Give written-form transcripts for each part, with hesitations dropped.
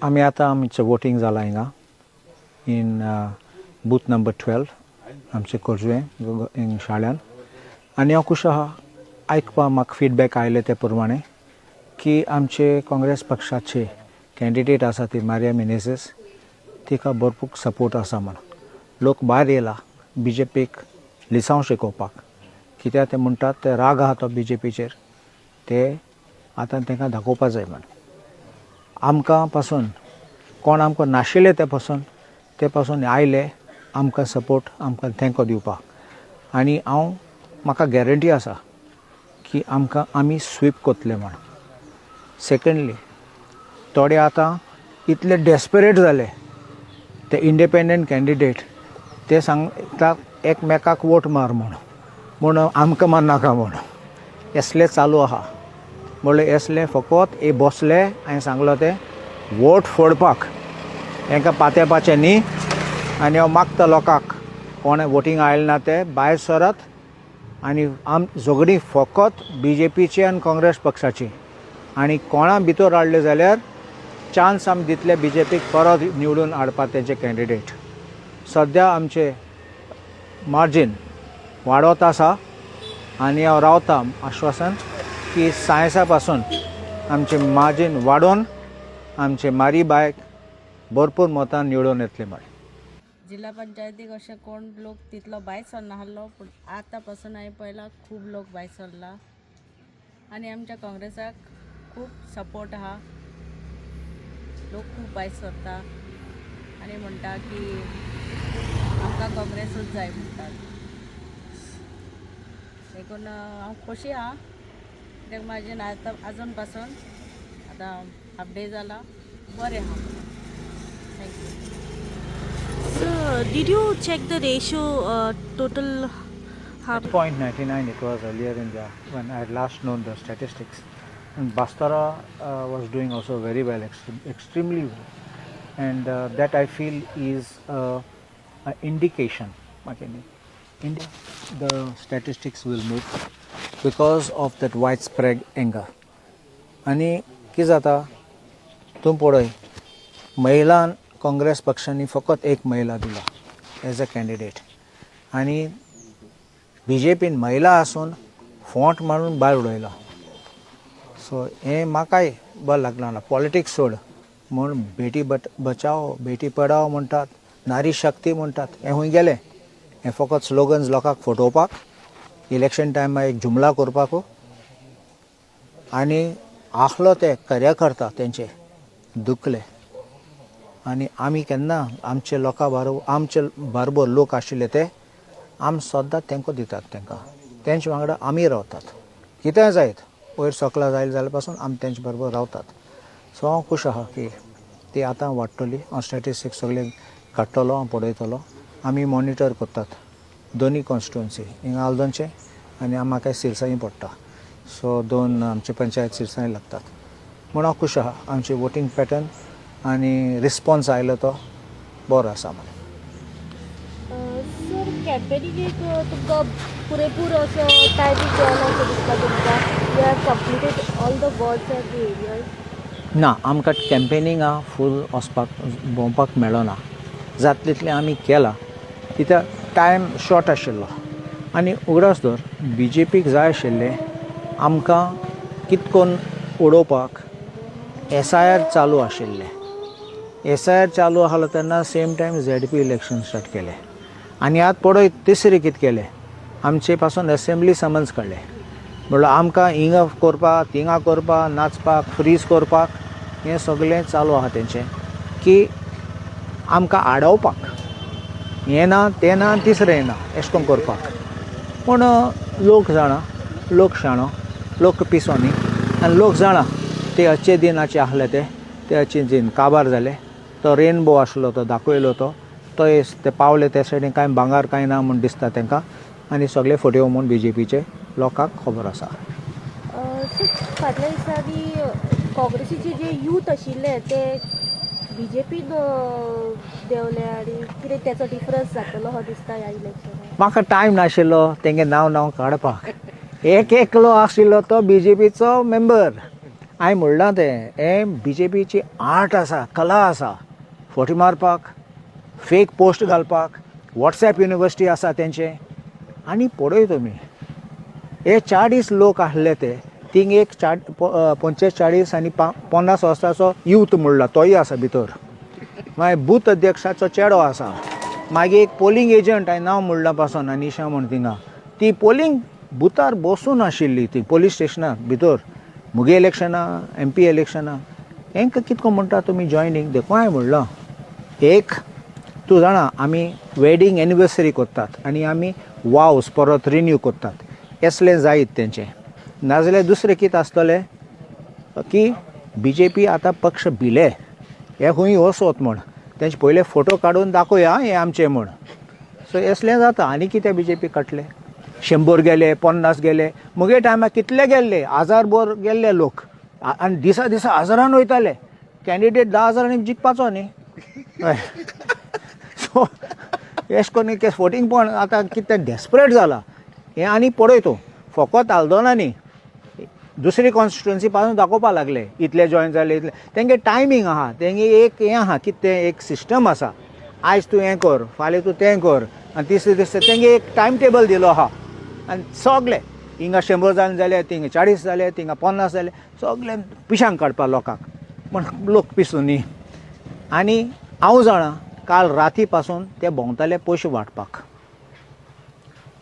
आमी आतां आमचें वोटींग जालां हिंगा इन बूथ नंबर 12 आमचे खोर्जुवें हिंग शाळ्यान. आनी हांव खूश आहा आयकपा म्हाका फिडबॅक आयले ते प्रमाणे की आमचे काँग्रेस पक्षाचे कॅन्डिडेट आसा ती मारिया मिनेझीस, तिका भरपूर सपोर्ट आसा म्हण लोक भायर येयला बीजेपीक लिसांव शिकोवपाक. कित्याक ते म्हणटात ते राग आहा तो बीजेपीचेर, ते आतां तांकां दाखोवपा जाय म्हण. आमकां पासून कोण आमकां नाशिल्ले ते पासून आयले आमकां सपोर्ट, आमकां तेंको दिवपाक. आनी हांव म्हाका गॅरंटी आसा की आमकां आमी स्वीप करतले म्हण. सेकंडली, थोडे आतां इतले डेस्परेट जाले ते इंडिपेंडंट कॅन्डिडेट, ते सांगता एकमेकाक वोट मार म्हूण, म्हूण आमकां मारनाका म्हूण. असले चालू आहा. म्हणल्यार असले फकत हे बसले, हांवें सांगलो ते वोट फोडपाक, हेंकां पातेपाचें न्ही. आनी हांव मागता लोकांक, कोणें वोटींग आयलें ना ते भायर सरात आनी आम झगडीं फकत बीजेपीची आनी काँग्रेस पक्षाची. आनी कोणा भितर हाडले जाल्यार चान्स आमी दितले बीजेपीक परत निवडून हाडपाक तेंचे कॅन्डिडेट. सद्या आमचे मार्जीन वाडत आसा आनी हांव रावता आश्वासन की सायन्सा पासून आमचें मार्जीन वाडोवन आमचे मारी बायक भरपूर मतान निवडून येतले म्हण. जिल्हा पंचायतीक अशें कोण लोक तितलो भायर सरनासलो, पूण आतां पासून हांवें पळयलां, खूब लोक भायर सरला आनी आमच्या काँग्रेसाक खूब सपोर्ट आहा. लोक खूब भायर सरता आनी म्हणटा की आमकां काँग्रेसूच जाय म्हणटात. देखून हांव खोशी आहा, कित्याक म्हाजें आतां आजून पासून आतां हाफ डे जाला, बरें आहा. Thank you. So, did you check the ratio total? How 0.99 it was earlier in the when I had last known the statistics. And Bastara was doing also very well, extremely well. And that I feel is an indication. Okay, the statistics will move because of that widespread anger. आनी कितें जाता, तूं पळय, महिलान काँग्रेस पक्षांनी फकत एक महिला दिला एज अ कॅन्डिडेट आनी बीजेपीन महिला आसून फोंट मारून भायर उडयला. सो हें म्हाकाय बरें लागना. पॉलिटिक्स सोड म्हूण बेटी बचाओ बेटी पढाओ म्हणटात, नारी शक्ती म्हणटात, हें खूंय गेलें? हें फकत स्लोगन्स लोकांक फटोवपाक, इलेक्शन टायमार एक जुमला करपाक. आनी आहलो ते कार्यकर्ता तेंचे दुखले आनी आमी केन्ना आमचे लोकां बारोबर, आमचे बारबर लोक आशिल्ले ते आमी सद्दां तेंको दितात तांकां, तेंचे वांगडा आमी रावतात. कितेंय जायत, वयर सकला जायत जाल्यार पासून आमी तेंचे बरोबर रावतात. सो हांव खूश आहा की ती आतां वाडटली. हांव स्टॅटिस्टिक्स सगळे काडटलो, हांव पळयतलो. आमी मॉनिटर करतात दोनूय कॉन्स्टिट्युएन्सी, हिंगा आल्दोनचे आनी म्हाका सिरसाय पडटा. सो दोन आमचे पंचायत सिरसाय लागतात म्हूण हांव खूश आहा आमचे वोटींग पॅटर्न आनी रिस्पॉन्स आयलो तो बरो आसा म्हण. सर, कॅम्पेनिंगेक तुमकां पुरेपूर असो टायमींग मेळ्ळो असो दिसता तुमकां? You have completed all the wards and the areas? ना, आमकां कॅम्पेनिंगा फूल वचपाक भोंवपाक मेळना. जातले तितलें आमी केलां, कित्याक टायम शॉर्ट आशिल्लो. आनी उगडास दवर, बीजेपीक जाय आशिल्लें आमकां कित कोन्न उडोवपाक. एसआयआर चालू आशिल्लें. एसआयआर चालू आसलो तेन्ना same time ZP election start केलें. आनी आतां पळय तिसरें कितें केलें, आमचे पासून एसेंब्ली समन्स काडलें. म्हणल्यार आमकां हिंगा करपाक, थिंगा करपाक, नाचपाक, फ्रीज करपाक, हें सगळें चालू आहा तेंचें की आमकां आडोवपाक. हें ना, तें ना, तिसरें ना, एशें करून करपाक. पूण लोक जाणा, लोक शाणो, लोक पिसो न्ही. आनी लोक जाणा ते अच्छे दिनाचे आसले, ते ते अच्छे दिन काबार जाले. तो रेनबो आसलो तो दाखयलो तो तो ते पावले त्या सायडीन कांय भांगार कांय ना म्हूण दिसता तांकां आनी सगळे फटयो म्हूण बीजेपीचे लोकांक खबर आसा. सर, फाटल्या दिसांनी काँग्रेसीचे जे यूथ आशिल्ले ते बीजेपीन देंवले आनी कितें तेचो डिफरन्स जातलो हो दिसता ह्या इलेक्शनाक? म्हाका टायम नाशिल्लो तेंगे नांव नांव काडपाक. एक एकलो आशिल्लो तो बीजेपीचो मेंबर. हांवें म्हणलां तें, हें बीजेपीची आर्ट आसा, कला आसा, फटी मारपाक, फेक पोस्ट घालपाक. वॉट्सॅप युनिवर्सिटी आसा तेंचें. आनी पळय तुमी, हे 40 लोक आसले ते थिंग एक 45 आनी 50 वर्साचो यूथ म्हणला तोय आसा भितर. मागीर बूथ अध्यक्षाचो चेडो आसा, मागीर एक पोलिंग एजंट, हांवें नांव म्हणलां पासून अनिशा म्हण, थिंगा ती पोलिंग बुथार बसून आशिल्ली ती पोलीस स्टेशनार भितर. मुगे इलेक्शनां, एमपी इलेक्शनां, हेंकां कितको म्हणटा तुमी जॉयनींग. देखून हांवें म्हणलां, एक तूं जाणा, आमी वेडींग एनिवर्सरी करतात आनी आमी वावस परत रिन्यू करतात, असलें जायत तेंचें. नाजाल्यार दुसरें कितें आसतलें की बीजेपी आतां पक्ष भिले, हे खंय वचत म्हण तेंचे पयले फोटो काडून दाखोवया हे आमचे म्हण. सो असलें जाता. आनी कितें बीजेपी काडले, 100 गेले, 50 गेले. मुगे टायमार कितले गेल्ले, 1000 भर गेल्ले लोक आनी दिसा दिसा हजारान वयताले. कॅन्डिडेट 10 हजारांनी जिखपाचो न्ही. हय, सो एश करून फटींगपण आतां कितें डेस्परेट जाला हें. आनी पळय तूं, फकत आल्दोना न्ही, दुसरी कॉन्स्टिट्युएन्सी पासून दाखोवपा लागले, इतले जॉयन जाले, इतले. तेंगे टायमींग आहा, तेंगे एक हें आहा, कितें तें एक सिस्टम आसा. आयज तूं हें कर, फाल्यां तूं तें कर आनी तिसरे दिसा तेंगे एक टायम टेबल दिलो आहा. आनी सगळे हिंगा 100 जाण जाले, थिंगा 40 जाले, थिंगा 50 जाले, सगळे पिशांक काडपा लोकांक पूण लोक पिसूं न्ही. आनी हांव जाणा, काल राती पासून ते भोंवताले पयशे वांटपाक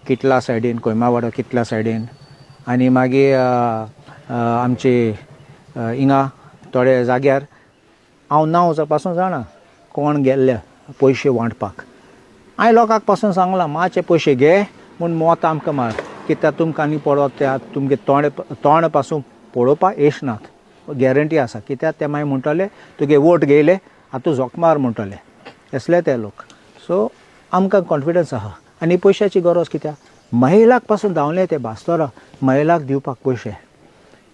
किटला सायडीन, कोयमावाडो किटला सायडीन, आनी मागीर आमचे हिंगा थोडे जाग्यार. हांव नांव पासून जाणा कोण गेल्ले पयशे वांटपाक. हांवें लोकांक पासून सांगलां, मातशे पयशे घे पूण मत आमकां मार, कित्याक तुमकां आनी पडत ते तुमगे तोंड तोंड पासून पळोवपाक येश नात, गॅरंटी आसा. कित्याक ते मागीर म्हणटले, तुगे वोट घेयले, आतां तूं झोक मार म्हणटले, असले ते लोक. सो आमकां कॉन्फिडन्स आहा. आनी पयशाची गरज कित्याक? महिलाक पासून धांवले ते बास्तोरा महिलाक दिवपाक पयशे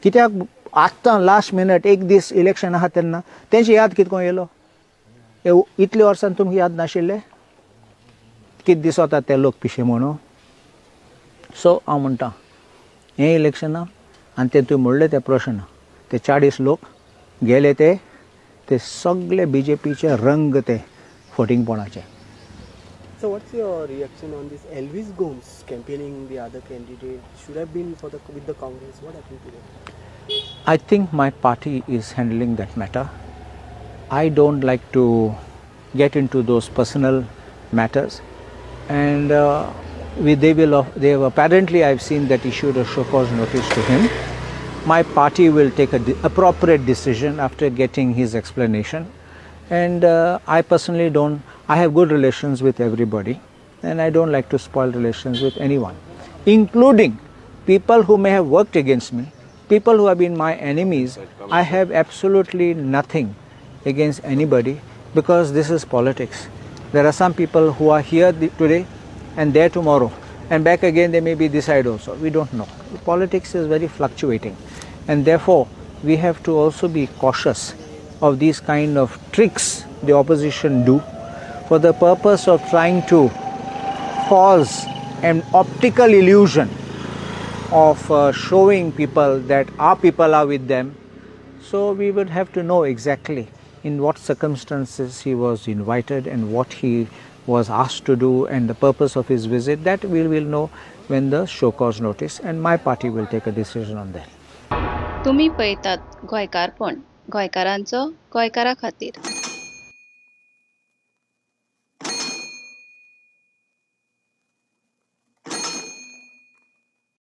कित्याक? आत्तां लास्ट मिनट एक दीस इलेक्शन आहा तेन्ना तेंची याद कितको येयलो? इतले वर्सान तुमकां याद नाशिल्लें? कितें दिसता ते लोक पिशे म्हणून? सो हांव म्हणटा, हें इलेक्शना आनी ते तुवें म्हणलें ते प्रश्न, ते 40 लोक गेले ते ते सगळे बीजेपीचे रंग ते फटींगपणाचे. So what's your reaction on this Elvis Gomes campaigning the other candidate? Should have been for the with the Congress. What happened to them? I think my party is handling that matter. I don't like to get into those personal matters, and we, they will. They have apparently, I've seen that, issued a show cause notice to him. My party will take a appropriate decision after getting his explanation, and I personally don't. I have good relations with everybody, and I don't like to spoil relations with anyone, including people who may have worked against me, people who have been my enemies. I have absolutely nothing against anybody because this is politics. There are some people who are here today and there tomorrow, and back again they may be this side also. We don't know. Politics is very fluctuating, and therefore we have to also be cautious of these kind of tricks the opposition do for the purpose of trying to cause an optical illusion of showing people that our people are with them. So we would have to know exactly in what circumstances he was invited and what he was asked to do and the purpose of his visit. That we will know when the show cause notice, and my party will take a decision on that. तुमी पळयतात गोंयकारपण, गोंयकारांचो गोंयकारा खातीर.